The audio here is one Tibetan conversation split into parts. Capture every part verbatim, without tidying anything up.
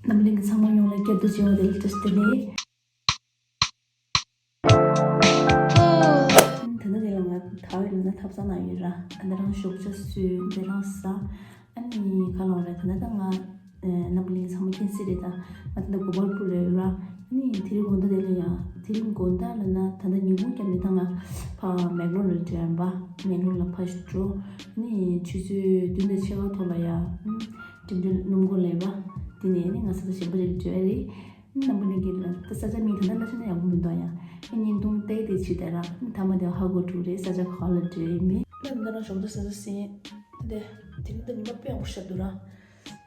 རྣམ་པ་གླིང་གི་ཚང་མ་ཡོངས་ལ་བསྐྱར་དུ་མཇལ་བ་དེ་ལ་བཀྲ་ཤིས་བདེ་ལེགས། ད་ལྟ་དེ་ལ་ང་ད་ཡོད་ན་ཐབ་ཚང་ནང་ཡོད་ར། ཨ་ནི་རང་ཞོགས་ཇ་བཟོས་དེ་རང་ཟ། ཨ་ནི་ག་ལོང་རེད། ད་ལྟ་ང་རྣམ་པ་གླིང་ཚང་མ་མཁྱེན་གསལ་རེད། ད་ང་ད་ལྟ་གོ་པལ་པུར་ལ་ཡོད་ར། ཨ་ནི་དེ་རིང་དགོང་དག་དེ་ལ་ཡང་དེ་རིང་དགོང་དག་ལ་ན་ད་ལྟ་ཉིན་གུང་རྒྱབ་ནས་ད་ང་ཕ་མེག་ལོར་ལ་འགྲོ་ཡ་ཡིན་པ། མེག་ལོར་ལ་ཕ་ཞིག་འགྲོ། ཨ་ནི་ཆུ་ཚོད་བདུན་དང་ཕྱེད་ཀ་ཐོག་ལ་ཡ་འགྲིམ་འགྲུལ་སྣུམ་འཁོར་ལ་ཡིན་པ། དེ་ནས་ཨ་ནི་ང་ས་ཆ་གཞན་པ་ཞིག་ལ་འགྲོ་ཡ་རེད། རྣམ་པ་གླིང་གི་ལ་ད་ས་ཆ་མིང་ད་ལྟ་ལ་ཤེས་ན་ཡག་པོ་མི་འདུག་ཡ། ཨ་བརྙན་ཐུང་བལྟས་ཏེ་བྱེད་དེ་ར། ཐ་མ་དེ་ཧ་གོ་འགྲོ་རེད། ས་ཆ་ག་ལ་འགྲོ་ཡི་མིན། ད་ད་རང་ཞོགས་ཇ་ཟ་ཟ་ཟིན། དེ་དེ་རིང་ད་ཉི་མ་དཔེ་ཡག་པོ་ཤར་འདུག་ར།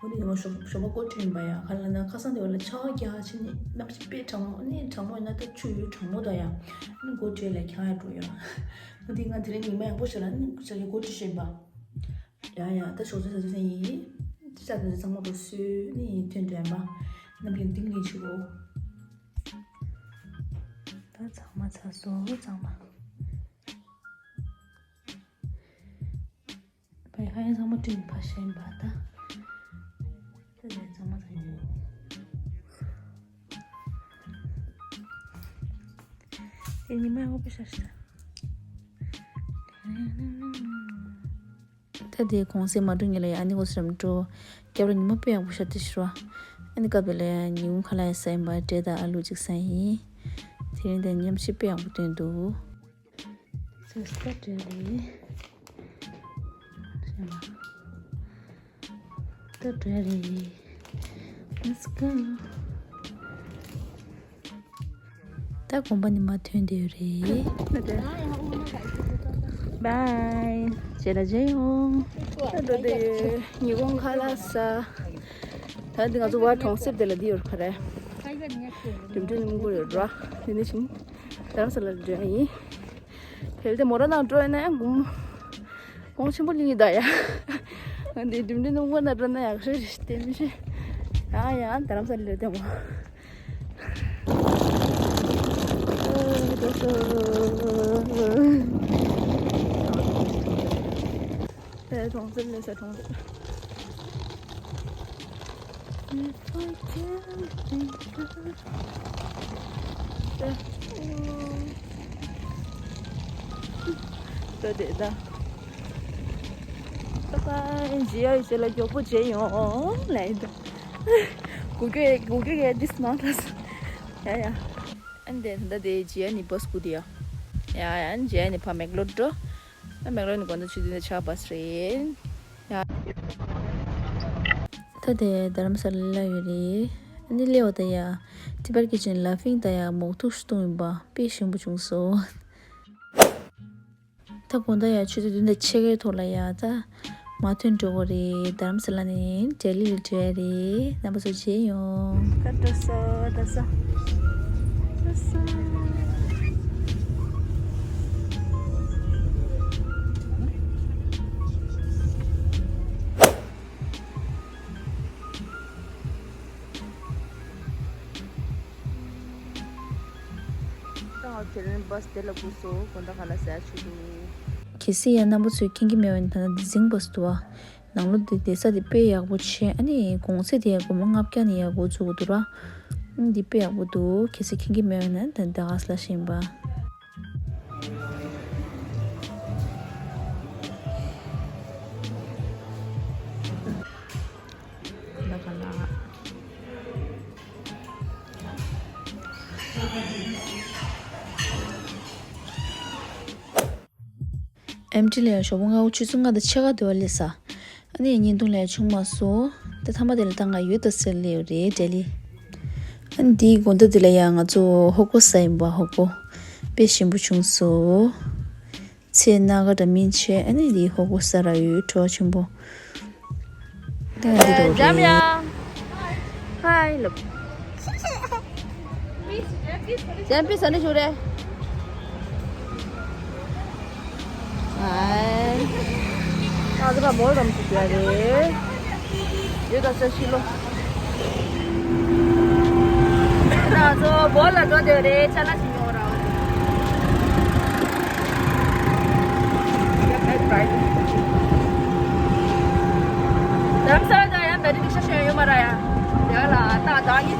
འོ་ནི་ཉི་མ་ཞོགས་ཞོགས་པ་སྒོ་ཕྱེ་ཡིན་པ་ཡ། ག་ལ་ན་ཁ་སང་དེ་བ་ལ་ཆར་པ་རྒྱག་ཕྱིན་ནི་གནམ་གཤིས་དཔེ་གྲང་མོ། ཨ་ནི་གྲང་མོ་ཡིན་ན་ད་ཆུ་ཡོད་གྲང་མོ་ད་ཡ། ཨ་ནི་སྒོ་ཕྱེ་ལ་ཁྱང་ཡ་འགྲོ་ཡ། འོ་དེ་ང་དེ་རིང་ཉི་མ་ཡག་པོ་ཤར་ར། ཨ་ནི་ས་ཆ་སྒོ་ཕྱེ་ཤེས་ཡིན་པ། ཡ་ཡ། ད་ཞོགས་ཇ་ཟ་ཟ་ཟིན་ཡིན། ཅི་ཆ་དེ་ཚང་མ་པ་སུ་ནི་ཐོན་འགྲོ་ཡ་མ། རྣམ་པ་གླིང་ཏིང་ངེ་འཕྱུར་རོ། ད་ཚང་མ་ཚར་སོང་། ཚང་མ། བའི་ཧ་ཡང་ཚང་མ་བྲིས་ནས་ཕ་ཤེས་པ་ད། ད་དེ་ཚང་མ་ཚར་ཡིན། དེ་ཉི་མ་ཡག་པོ་ཤར་ཤག་ད་དེ་གུང་སེང་མ་འགྲོ་ཉིན་ལ་ཡ་ཨ་ནི་གོ་སི་རམ་འགྲོ། སྐྱབས་ར་ཉི་མ་དཔེ་ཡག་པོ་ཤར་དེ་ཤི་ར། ཨ་ནི་སྐབས་དེ་ལ་ཡ་ཉིན་གུང་ཁ་ལག་ཡ་ཟ་ཡིན་པ། འབྲས་དང་ཨ་ལུ་གཅིག་ཟ་ཡིན། དེ་རིང་དེ་མཉམ་ཞིག་དཔེ་ཡག་པོ་སྟོན་འདུག་ས་ས་འདྲ་རེད། ད་འདྲ་རེད། Let's go. ད་དགོན་པ་ནི་མ་ཐོན་བསྡད་ཡོད་རེད། Bye. རྗེས་ལ་མཇལ་ཡོང་། ད་འགྲོ་བསྡད་ཡོད། ཉིན་གུང་ཁ་ལག་ཟ། ད་འདི་ང་ཚོ་བར་གྲོང་གསེབ་དེ་ལ་འདི་ཡོད་རེད་ག་རེ། འགྲིམ་འགྲུལ་སྣུམ་འཁོར་ཡོད་ར། འདི་ནས་ཕྱིན་རྡ་རམ་ས་ལ་འགྲོ་ཡ་ཡིན། དེ་ལ་དེ་མོ་ར་ནང་འགྲོ་ཡ་ན་ཡང་གོང་གོང་ཆེན་པོ་གླིང་ཡིན་ད་ཡ། འདི་འགྲིམ་འགྲུལ་སྣུམ་འཁོར་ནང་འགྲོ་ན་ཡག་ཤོས་རེད་དེ་མི་ཤེས། ཡང་ཡང་རྡ་རམ་ས་ལ་ལ་དེ་མོ། ཨེ་གྲོང་གསེབ་ལས་ས་གྲོང་གསེབ། ད་དེ་ད། ད་ད་འཇི་ཡ་ཡི་ཆེད་ལ་མགྱོགས་པོ་བྱས་ཡོང་ལབ་ཡིན་ད། གུ་གེ་གུ་གེ་གེ་ཏིས་མང་ཐལ། ཡ་ཡ། ཨ་ནི་དེ་ད་དེ་འཇི་ཡ་ནི་བྷ་སི་སྒུག་དེ་ཡ། ཡ་ཡ། འཇི་ཡ་ནི་ཕ་མེག་ལོར་འགྲོ། ཨ་མེག་ལོར་ནི་དགོང་དག་ཆུ་ཚོད་བདུན་དང་ཕྱེད་ཀ་བྷ་སི་རེད། ཡ། ད་དེ་རྡ་རམ་ས་ལ་ལ་ཡོད་རེད། ཨ་ནི་སླེབས་པ་ད་ཡ། Tibet Kitchen Laughing ད་ཡ་མོག་ཐུག་ཞིག་བཏུངས་ཡིན་པ་དཔེ་ཞིམ་པོ་བྱུང་སོང་། ད་དགོང་དག་ཡ་ཆུ་ཚོད་བདུན་དང་ཕྱེད་ཀའི་ཐོག་ལ་ཡ་ད་མ་ཐོན་འགྲོ་གི་རེད། རྡ་རམ་ས་ལ་ནས་ལྡི་ལི་ལ་འགྲོ་ཡ་རེད། རྣམ་པ་ཚོ་མཇལ་ཡོང་། ད་འགྲོ་སོང་། འགྲོ་སོང་། འགྲོ་སོང་། ད་དེ་རིང་བྷ་སི་དེ་ལ་སྒུག་སོང་། དགོང་དག་ཁ་ལག་ཟ་ཆུ་འདུག་གལ་སྲིད་ཡང་རྣམ་པ་ཚོས་མཁྱེན་གྱི་མེད་པ་ཡིན་ན་ད་ལྟ་འདི་ཟིང་བྷ་སི་འདུག་བ། ནང་ལོགས་འདི་བསྡད་ས་འདི་དཔེ་ཡག་པོ་བྱས། ཨ་ནི་གུང་སེང་དེ་ཡང་སྒོར་མོ་ལྔ་བརྒྱ་ནས་ཡར་འགོ་བཙུགས་འདུག་ར། འདི་དཔེ་ཡག་པོ་འདུག་གལ་སྲིད་མཁྱེན་གྱི་མེད་པ་ཡིན་ན་ད་ལྟ་ག་ས་ལ་ཤེས་ཡིན་པ། ད་ག་ལ། ཨེམ་ཊི་ལ་ཡང་ཞོགས་པ་སྔ་པོ་ཆུ་ཚོད་ལྔ་དང་ཕྱེད་ཀ་དེ་བ་སླེབས་ས། ཨ་ནི་བརྙན་ཐུང་ལ་ཡང་བྱུང་མ་སོང་། ད་མཐའ་མ་དེ་ལ་ད་ང་ཡུལ་དུ་སེལ་ལེ་ཡོད་རེད་ལྡི་ལི། ཨ་ནི་འདིའི་དགོང་དག་དེ་ལ་ཡང་ང་ཚོ་ཧོ་ཀོ་ཟ་ཡིན་པ། ཧོ་ཀོ་དཔེ་ཞིམ་པོ་བྱུང་སོང་། ཚལ་སྣ་ཁ་འདྲ་མིན་བྱས། ཨ་ནི་འདི་ཧོ་ཀོ་ཟ་ར་ཡོད། བྲོ་བ་ཆེན་པོ། ད་འདི་རོ་རེད། འཇམ་ཡང་། ཧའི་ལབ། འཇམ་པི་ཟ་ནི་ཞུ་རེད། ཨའི། ང་ཚོ་ཕར་མོལ་རོམ་ཞིག་ཡོད་རེད། ཡོད་ད་ས་ཤི་ལོ། ད་ང་ཚོ་བོ་ལ་འགྲོ་འདོད་རེད། ཅ་ལག་ཅིག་ཉོ་ར། རྡ་རམ་ས་ལ་ད་ཡང་བེ་རི་རིག་ཤ་ཞོན་ཡོད་མ་ར་ཡ། ཡ་ལ་ད་ ངས་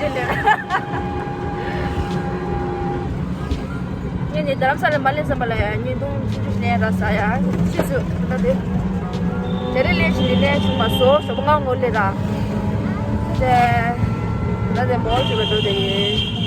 ནི་རྡ་རམ་ས་ལ་མ་སླེབས་ཙམ་པ་ལ་ཡང་བརྙན་ཐུང་ཆུང་ཆུང་ཞིག་ལེན་ར་ཟ་ཡ། སུས་སུ་ད་དེ་དེ་རིང་ལེན་ཞིག་ལེན་ཆུང་མ་སོ་ཞོགས་པ་སྔ་མོ་སླེབས་ར། དེ་ད་དེ་མོལ་ཞིག་ལ་འགྲོ་དེ་ཡིན།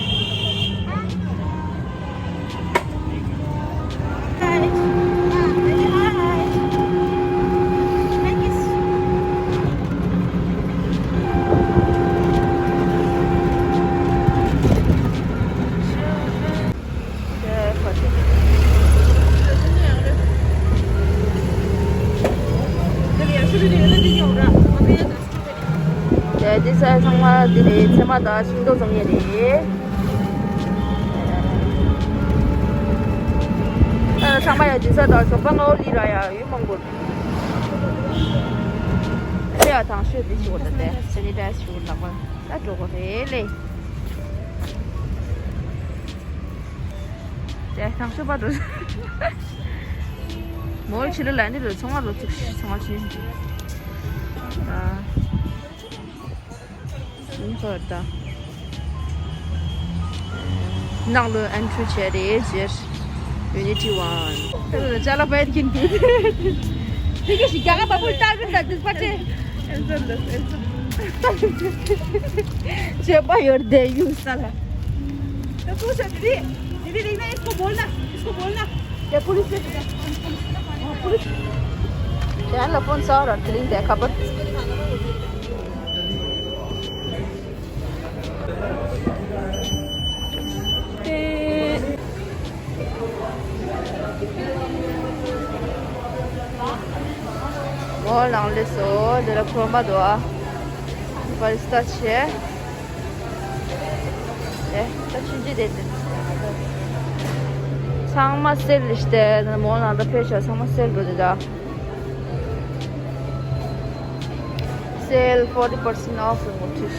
དེ་འདི་ས་ཚང་མ་འདི་རེད། ཚེ་མ་དང་ཤིང་ཏོག་བཙོང་མཁན་རེད། ཨ་ཚང་མ་ཡ་འདི་ས་དང་ཞོགས་པ་སྔ་པོ་སླེབས་ར་ཡ་ཡུལ་མང་པོ། ཚེ་ཡ་དང་ཤོས་འདི་ཞིག་འོ་ད་དེ་སེ་ནི་ཊའི་ཛི་ཞིག་ལག་པ་ད་འགྲོ་གི་རེད་ལེ། དེ་དང་ཤོས་པ་འགྲོ། མོལ་ཕྱི་ལོ་ལ་འདི་རུ་ཚོང་བ་རུ་ཚུགས་ཚོང་བ་ཕྱི། ཨ། ཡིན་ཚོད་ད། ནང་ལོ་ཨེན་ཊི་རི་བྱས་རེད་ཟེར། ཡུ་ནི་ཊི་ཝན། ད་ལོ་ཅ་ལག་པ་ཡིན་གྱིན་འདུག་དེ་གི་ཞིག་རྒྱ་གར་བ་བུ་ལྟ་གི་འདུག་དུས་པ་ཆེ། ཨེ་ཙི་ལ་ཨེ་ཙི། ཆོས་པ་ཡོད་དེ་ཡུག་ས་ལ། ད་ཚོ་ཤ་དེ་དེ་དེ་རིག་ན་ཨིས་ཀོ་བོལ་ན་ཨིས་ཀོ་བོལ་ན། དེ་པུ་ལིས་དེ་དེ་པུ་ལིས། དེ་ལ་ཕོན་ས་ར་དེ་རིང་དེ་ཁ་པར། མོ་ནང་ལས་སོ། དེ་ལ་ཁོ་མ་དོ་ཨ། པར་སྟ་ཆེ། ཨེ་ད་ཆུང་ཆུང་དེ་དེ། ཚང་མ་སེལ་ལ་སྟེ་མོ་ནང་ད་ཕེབས་ཤག་ཚང་མ་སེལ་འགྲོ་དེ་ད། Sale forty percent off ཡོང་གི་འདུག་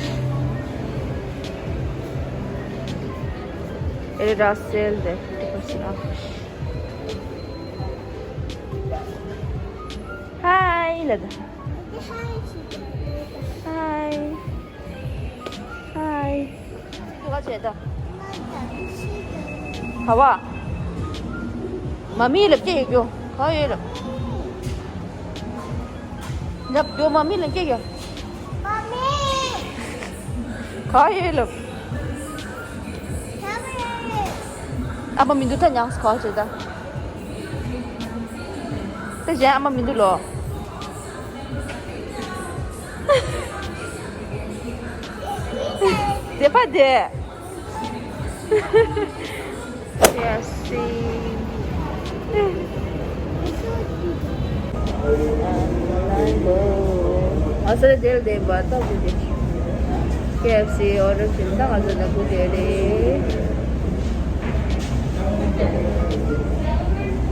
ཨེ་ར་སེལ་དེ་forty percent off. Hi ལ་ད། Hi. Hi. ག་བྱས་ད། ག་བ། མ་མི་ལབ་ཀྱི་ཡོད་རྒྱུ། ག་ཡོད་ལབ། ལབ་རྒྱུ་མ་མི་ལབ་ཀྱི་ཡོད། ག་ཡོད་ལབ། ཨ་མ་མི་འདུག་ད་ཉག་ག་བྱས་ད། ད་གཞན་ཨ་མ་མི་འདུག་ལོ། དེ་པ་དེ། K F C. ཨ་ས་རེ་དེ་ལ་བསྡད་པ་ལྟ་བུ་དེ། K F C order བྱས་ད་ང་ཚོ་ལ་སྒུག་བསྡད་རེད།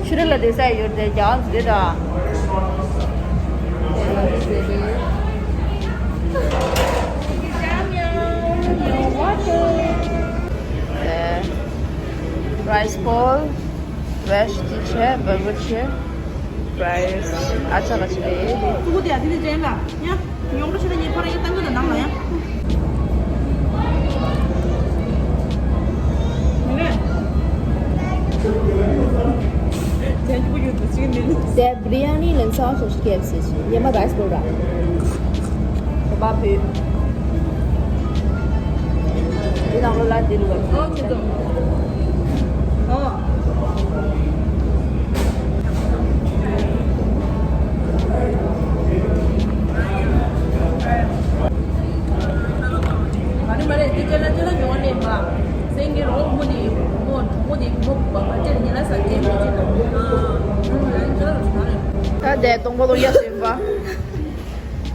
ཕྱི་རོལ་ལ་བསྡད་ས་ཡོད་དེ་རྒྱ་ཨང་ཟེར་ད། Rice bowl, veg ཅིག་བྱས། burger བྱས། Fries ཨ་ཅག་ག་ཅིག་རེད། ཏུ་ཀུ་དེ་ཡ་དེ་དེ་ཅན་ལ་ཡ། ཉོག་རོ་ཆེ་ན་ངས་ཕར་ཡ་བཏང་གི་ད་ནང་ལ་ཡ། མི་རེད། ཅན་ཅུ་གུ་ཡོད་དུ་ཅིག་མིན། དེ་བི་རི་ཡ་ནི་ལན་ཚ་ཤོ་ཤི་ཀེ་ཨེཕ་སི་ཞིག་ཉི་མ་རའི་སི་པོ་ར། ག་པ་བུ། འདི་ནང་ལོ་ལ་འདི་ལུག་ཨ། ཨོ་ཁྱོད་ཚོ། ཨོ། མ་རེད་མ་རེད། འདི་ཅེ་ལ་ཅེ་ལ་ཉོ་ནས་མ། སེང་གེ་རོ་མོ་ནི་མོ་མོ་ནི་མོ་བ་བ་ཅེ་ཉེ་ལ་ས་ཅེ་མོ་ཅེ་ད། ད་དེ་སྟོང་པ་ལོ་ཡ་ཟིན་པ།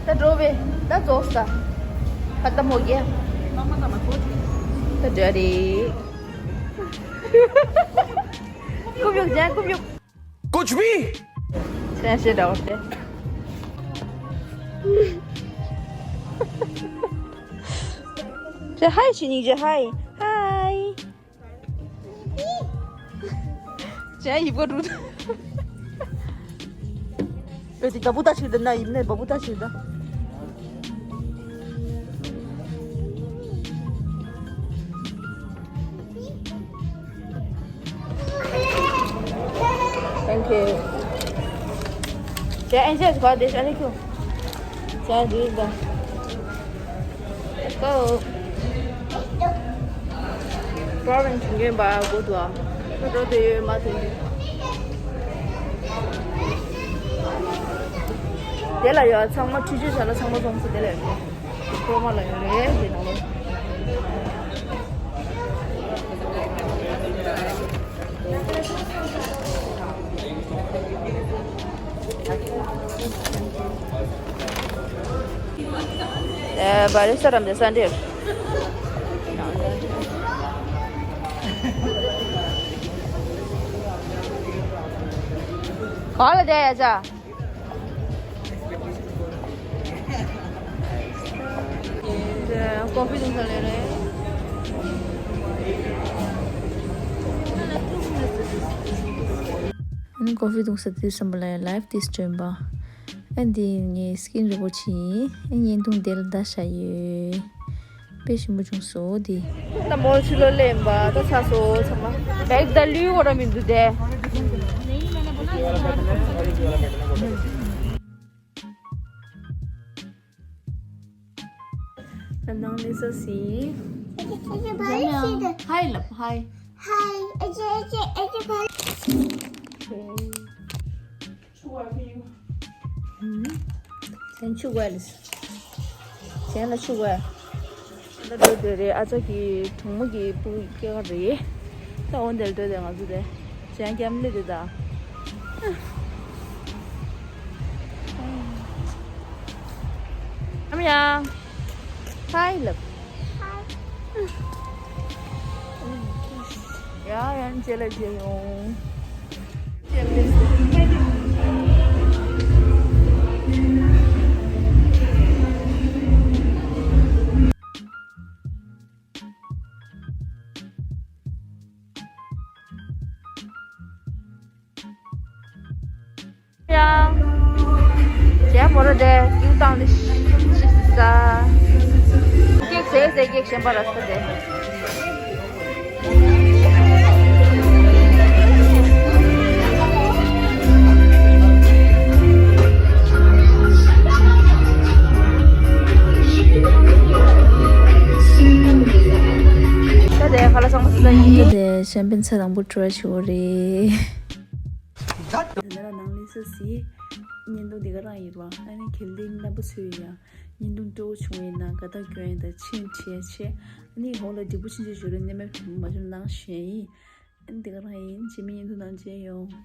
ད་འགྲོ་བས་ད་རྫོགས་ས། ཁ་ཏ་མོ་གེ། ད་འདྲ་རེད། རྐུབ་གཡུག་ཅན་རྐུབ་གཡུག་ཀུ་ཆུ་བི། ཅན་ཤེས་འདྲ་བ་སྟེ། ཅན་ཧའི་ཞིག་ཉིག་ཅན་ཧའི། ཧའི། ཅན་ཡིབ་ག་འགྲོ། ཨེ་དེ་ད་བུ་ད་ཕྱིར་ད་ན་ཡིབ་ནས་བ་བུ་ད་ཕྱིར་ད། Okay. 자, 이제 거 대신 이렇게. 자, 누린다. Let's go. Problem 중요해 봐, 모두 와. 그래도 요 맞아. དེ་ལ་ཡོད་ཚང་མ་འཕྲུལ་ཆས་བྱ་ལ་ཚང་མ་ཚོང་ས་དེ་ལ་ཡོད། ཀྲོ་མ་ལ་ཡོད་རེད་དེ་ནང་ལོ། ཨེ། བ་རེ་ས་རམ་དེ་ས་འདིར། ག་ལ་བསྡད་ཡ་ཅག་ཀོ་ཧྥི་འཐུང་ས་ལེ་རེད། ཨ་ནི་ཀོ་ཧྥི་འཐུང་ས་དུས་ཙམ་པ་ལ་ལའིབ་ཏིས་སྟོན་པ། ཨ་འདི་ངའི་སི་ཀིན་རིན་པོ་ཆེ་ཡིན། ཨ་བརྙན་ཐུང་དེ་ལ་བརྡ་བཞག་ཡོད། དཔེ་ཞིམ་པོ་བྱུང་སོང་འདི། ད་མོ་ཕྱི་ལོགས་སླེབས་པ་ད་ཚར་སོང་ཚང་མ། བེག་ད་ལུས་འོ་ར་མི་འདུག་དེ། ནང་ལས་ས་སི། ཧའི་ལབ་ཧའི། ཧའི། ཆུ་བ་ལ། གཞན་ལ་ཆུ་བ། ད་འགྲོ་དེ་རེད། ཨ་ཅག་གི་གྲོགས་མོ་གི་སྤུ་གུ་སྐྱེས་ཀ་རེད། ད་འོ་འདིར་འགྲོ་དེ་ང་ཚོ་དེ་གཞན་རྒྱབ་ལི་དེ་ད། ཨམ་ཡ། ཧའི་ལབ། ཡ་ཡང་རྗེས་ལ་མཇལ་ཡོང་། ཡ། ཇེ་མོ་ར་དེ་སྐྱིད་བཏང་ནི་ཤི་ཤི་ས། སྐྱེག་ཟེ་ཟེ་སྐྱེག་གཞན་པ་ར་ས་དེ། ད་དེ་ཁ་ལ་ཚང་མ་ས་ས་ཡིན། ད་དེ་གཞན་ཕན་ཚ་དང་པོ་བྲོ་བ་ཞུ་བ་རེད། ད་ལྟ་ནང་ལས་ས་སི། བརྙན་ཐུང་འདི་ག་རང་ཡིན་པ། ཨ་ནི་གལ་ཏེ་རྣམ་པ་ཚོས་ཡང་བརྙན་ཐུང་སྤྲོ་བོ་བྱུང་བ་ཡིན་ན་དགའ་རྟགས་སྐྱོན་ཡ་དང་ཆེས་མཁྲེགས་ཆེ། ཨ་ནི་འོག་ལ་འབྲས་བུ་ཆེན་ཆེ་ཞུ་རེ་ནས་མེད་མ་བྱུང་ནང་བཞིན་ཡིན། ཨ་ནི་འདི་ག་རང་ཡིན། རྗེས་མའི་བརྙན་ཐུང་ནང་མཇལ་ཡོང་།